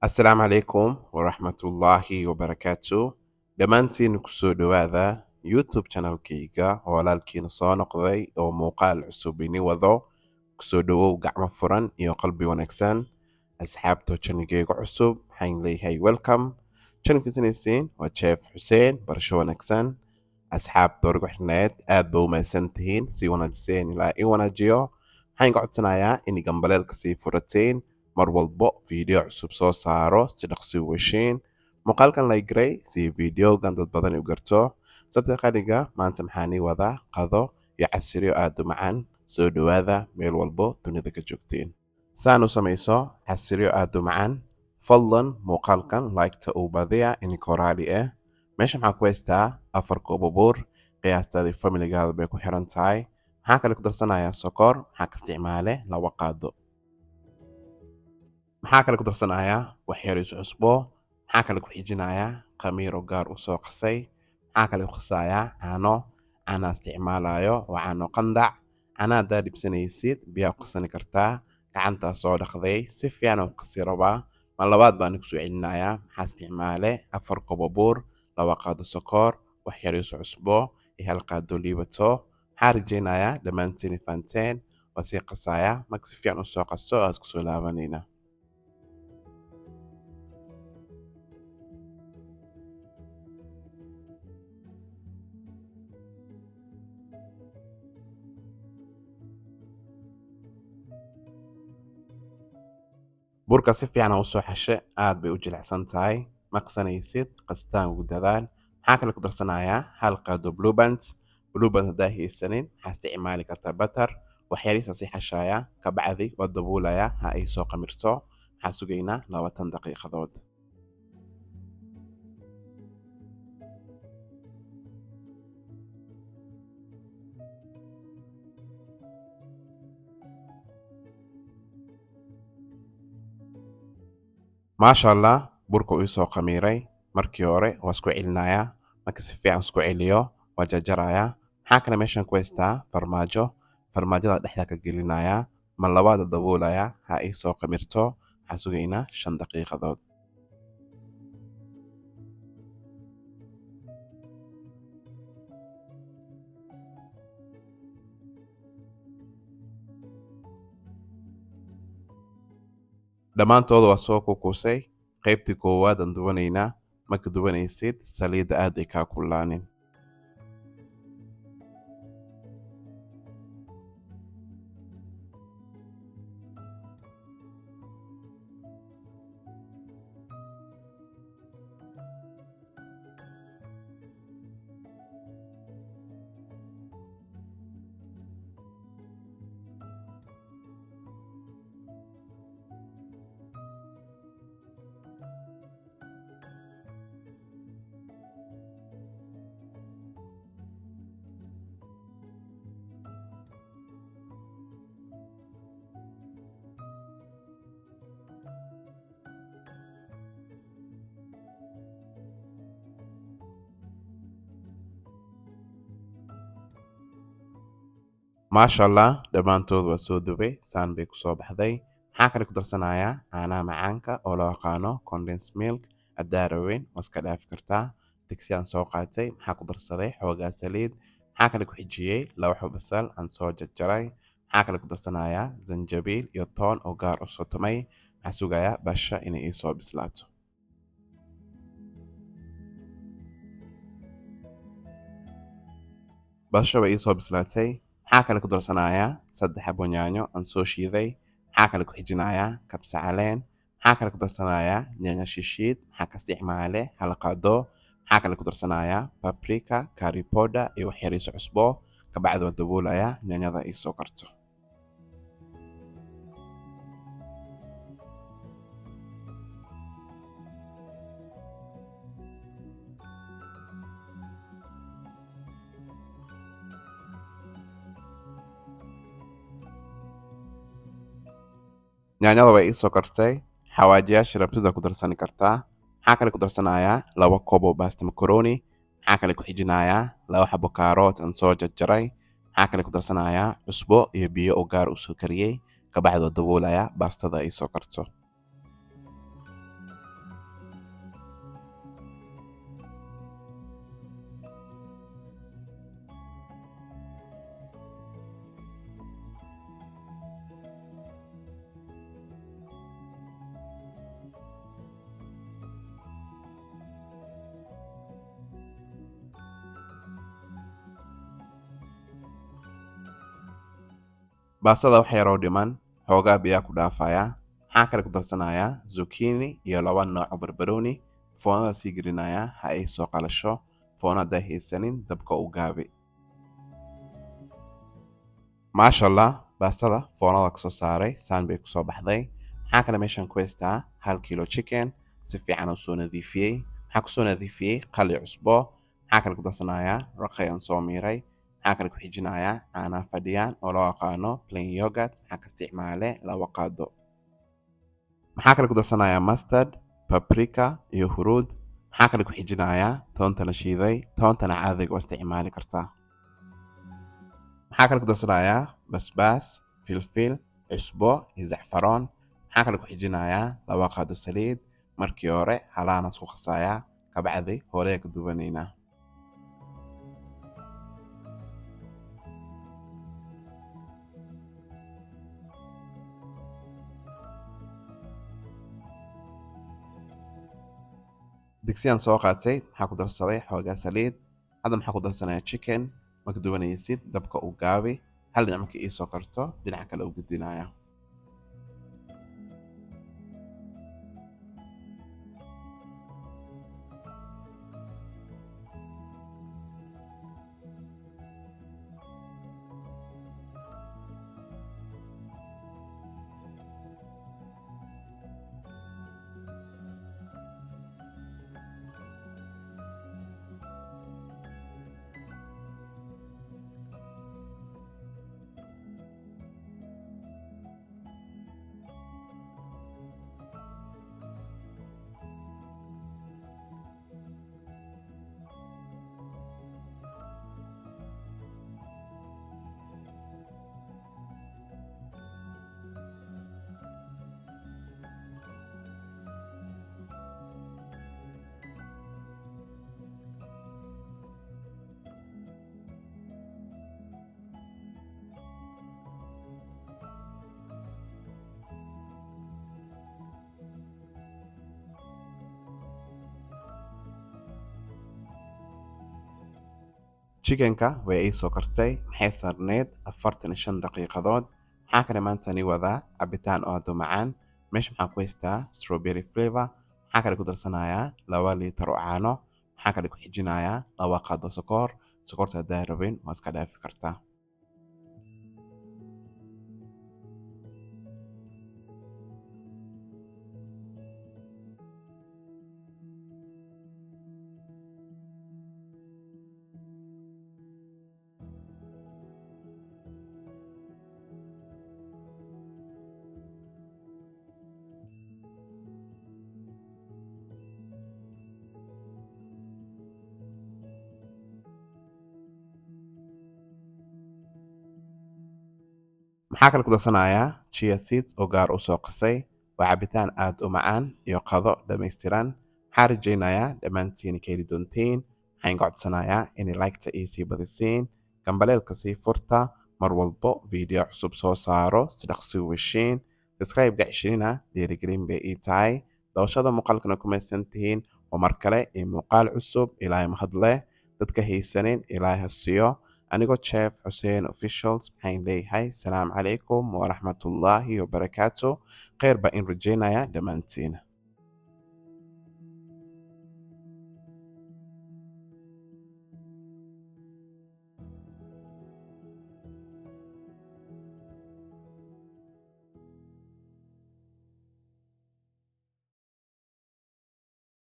Assalaamu calaykum waraxmatullaahi wabarakaatu. Dhammaantiin kusoo dhowaada YouTube channelkayga oo walaalkiina soo noqday oo muuqaal cusub ini wado. Kusoo dhowow gacmo furan iyo qalbi wanaagsan. Asxaabta channelkayga cusub waxaan leeyahay welcome. Channelka sinaysiin waa Chef Xuseen, barasho wanaagsan. Asxaabta hore ku xirneed aad ba u mahadsan tihiin, sii wanaajiseen ilaa i wanaajiyo. Waxaan ka codsanayaa in gambaleelka sii furateen mar walbo video cusub soo saaro si dhaqsi u heshiin. Muuqaalkan like garay si videogan dad badan u garto. Sabta qaliga maanta maxaan ii wadaa qado iyo casriyo aad u macaan. Soo dhowaada meel walbo dunida ka joogteen. Saan u samayso casriyo aad u macaan, fadlan muuqaalkan like-ta uu badiya ininka raali ah. Meesha maxaan ku haystaa 4 koob oo bur, qiyaastaadii familigaada bay ku xiran tahay. Maxaa kale ku darsanayaa sokor, maxaa ka isticmaale 2 qaado. Maxaa kale ku darsanayaa wax yar is cusbo, maxaa kale ku xijinayaa khamiir oo gaar u soo qasay, maxaa kale ku qasayaa caano, caana isticmaalayo waa caano qandac. Caanaha haddaad dhibsanaysid biyaa ku qasani kartaa, gacantaa soo dhaqday si fiican u qasi rabaa. Mar labaad baan ku soo celinayaa, maxaa isticmaale 4 koob oo bur, 2 qaado sokor, wax yar is cusbo iyo 1 qaado liibato. Waxaan rajeynayaa dhammaantiin fahanteen. Waa sii qasayaa, marka si fiican u soo qaso aad ku soo laabanayna. Burka si fiican u soo xashe, aad bay u jilicsan tahay, maqsanaysid qastaan ugu dadaal. Maxaa kale ku darsanayaa 1 qaado blue bands. Blue band haddaa haysanin waxaa isticmaali kartaa butter. Waxyariisa sii xashaaya ka bacdi waa daboolaya ha ay soo qamirto. Waxaan sugaynaa 20 daqiiqadood. Maasha Allah, burka uu soo khamiiray. Markii hore waa isku celinayaa, marka si fiican isku celiyo waa jarjarayaa. Maxaa kale meeshan ku haystaa farmaajo, farmaajada dhexda ka gelinayaa, mar labaad daboolayaa ha ay soo khamirto. Waxaan sugaynaa 5 daqiiqadood. Dhammaantooda waa soo kukusay. Qaybtii koowaad aan dubanaynaa. Marka dubanaysid saliidda aad ay kaa kululaanin. Maasha Allah, dhammaantood waa soo dubay, saan bay ku soo baxday. Maxaa kale ku darsanayaa caanaha macaanka oo loo yaqaano condensed milk. Haddaa rabin waa iska dhaafi kartaa. Digsi aan soo qaatay, maxaa ku darsaday xoogaa saliid. Maxaa kale ku xijiyey 2 xabo basal aan soo jarjaray. Maxaa kale ku darsanayaa zanjabiil iyo toon oo gaar u soo tumay. Maxaa sugayaa basha inay ii soo bislaato. Basha way ii soo bislaatay. Maxaa kale ku darsanayaa 3 xabo yaanyo aan soo shiiday. Maxaa kale ku xijinayaa kabsar caleen. Maxaa kale ku darsanayaa yaanyo shishiid. Maxaa ka isticmaale 1 qaado. Maxaa kale ku darsanayaa paprika, curry powder iyo wax yar is cusbo. Ka bacdi waa daboolayaa yaanyada ii soo karto. Yaanyada way ii soo kartay. Xawaajiyaasha rabtida ku darsani kartaa. Maxaa kale ku darsanayaa 2 koob oo basta macaroni. Maxaa kale ku xijinayaa 2 xabo kaaroot aan soo jarjaray. Maxaa kale ku darsanayaa cusbo iyo biyo oo gaar u soo kariyey. Ka bacdi waa daboolayaa baastada ay soo karto. Baastada wax yaroo dhiman, xoogaa biyaa ku dhaafaya. Maxaa kale ku darsanayaa? Zucchini iyo laba nooc oo barbarooni. Foonada sii gelinaya ha ay soo qalasho. Foona haddaa haysanin, dabka u gaabi. Maasha Allah, baastada foonada kasoo saaray, saan bay kusoo baxday. Maxaa kale meeshan ku haystaa? 1 kilo chicken, si fiican u soo nadiifiyey. Maxaa kusoo nadiifiyey? Qali, cusbo. Maxaa kale ku darsanayaa? Raqay aan soo miiray. Maxaa kale ku xijinayaa? Caanaha fadhiyaan oo loo aqaano plain yogurt. Maxaa ka isticmaale? 2 qaado. Maxaa kale ku darsanayaa? Mustard, paprika iyo huruud. Maxaa kale ku xijinayaa? Toonta la shiiday. Toontana caadiga waa isticmaali kartaa. Maxaa kale ku darsanayaa? Basbaas, filfil, cusbo iyo zacfaroon. Maxaa kale ku xijinayaa? 2 qaado saliid. Markii hore halaana isku qasayaa, kabacdi horeya ka dubanaynaa. Digsiyaan soo qaatay, maxaa ku darsaday? Xoogaa saliid. Hadda maxaa ku darsanayaa? Chicken. Marka dubanaysid, dabka u gaabi. Hal dhinac marka iisoo karto, dhinaca kale u gudinaya. Chickenka way ii soo kartay. Maxay saarneyd? 45 daqiiqadood. Maxaa kale maanta ni wadaa? Cabitaan oo aad u macaan. Meesha maxaa ku haystaa? Strawberry flavor. Maxaa kale ku darsanayaa? 2 liitar oo caano. Maxaa kale ku xijinayaa? 2 qaado sokor. Sokorta haddaa rabin, waa iska dhaafi kartaa. Maxaa kale ku darsanayaa? Chia seeds oo gaar u soo qasay. Waa cabitaan aad u macaan iyo qado dhammaystiran. Maxaa rajaynayaa dhammaantiin ka heli doontiin. Waxaan ka codsanayaa inay like-ta ii sii badisiin, gambaleelka sii furta, mar walbo video cusub soo saaro si dhaqsi u heshiin. Subscribe-ga cishirina dhiirigelin bay ii tahay. Daawashada muuqaalkana ku maysan tihiin. Waa mar kale iyo muuqaal cusub. Ilaahay mahad leh. Dadka haysanin, Ilaahay ha siiyo. Anigoo Chef Xuseen Officials maxaan leeyahay? Asalaamu calaykum waraxmatullaahi wabarakaatu. Kheyr baa in rajaynaya dhammaantiin.